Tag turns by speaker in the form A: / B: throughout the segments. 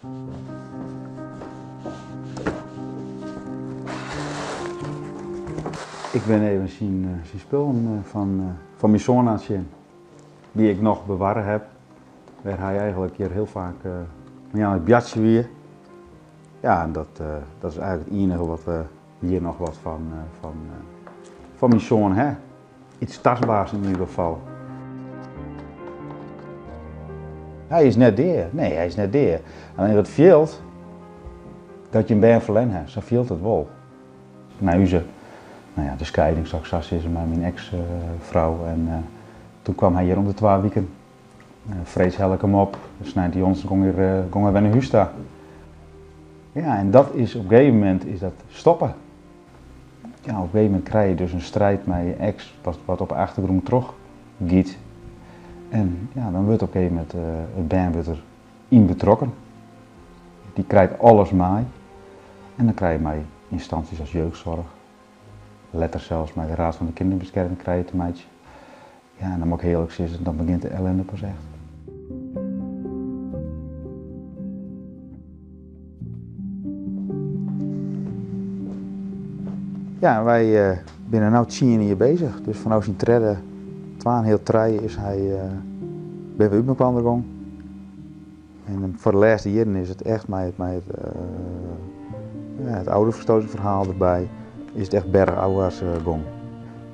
A: Ik bin even syn spullen fan myn soan oan it sjen, dy't ik noch bewarre haw, wêr't hy eigenlik hjir hiel faak mei oan it boartsjen wie. Ja, en dat is eigenlik it ienige wat we hjir noch wat fan fan myn soan ha. Iets tastbaars yn ieder gefal. Hy is net dea. Nee, hy is net dea. Allinnich it fielt dat je in bern ferlern ha. Sa fielt it wol. Nei ús, no ja, de skieding sil ik sa sizze mei myn eks-frou en toen kwam hy hjir om de twa wiken. Freeds helle ik him op, sneintejûns gong er gong er wer nei hús ta. Ja, en dat is op in gegeven momint is dat stoppe. Ja, op in gegeven momint krije je dus in strijd mei je eks wat wat op de achtergrûn troch giet. En ja, dan wurdt op in gegeven momint it bern wurdt der yn betrokken. Dy krijt alles mei. En dan krije je mei ynstânsjes as jeugdsoarch, letter sels mei de Raad van de Kinderbescherming krije je te meitsjen. Ja, en dan moat ik earlik sizze, dan begjint de ellinde pas echt. Ja, wy binne no tsien jier beuzich. Dus fanôf syn tredde, twa en heal trije is hy, binne we út mekoar gong. En foar de lêste jierren is it echt mei it, mei it, ja, it ouderverstotingsferhaal derby, is it echt berchôfwaarts gong.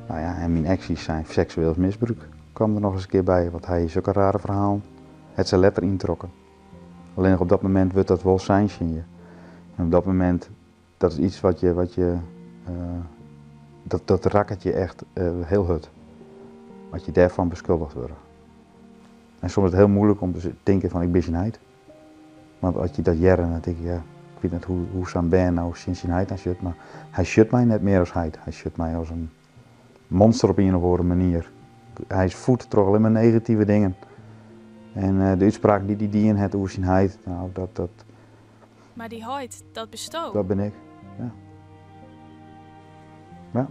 A: No ja, en myn eks syn seksueel misbrûk kwam der noch ris in kear by, want hy sokke rare ferhalen hat se letter yntrokken. Allinnich op dat momint wurdt dat wol sein tsjin je. En op dat momint, dat is iets wat je, wat je, dat, dat rakket je echt hiel hurd. As je dêrfan beskuldige wurde. En soms is it hiel muoilik om te tinken fan ik bin syn heit. Want as je dat hearre, dan tink je, ja, ik wit net hoe sa'n bern no tsjin syn heit oan sjocht, mar hy sjocht my net mear as heit. Hy sjocht my as in monster op ien of oare manier. Hy is foed troch allinnich mar negative dingen. En de útspraak dy't hy dien hat oer syn heit, no, dat, dat...
B: Mar dy heit, dat bisto?
A: Dat bin ik, ja. Ja.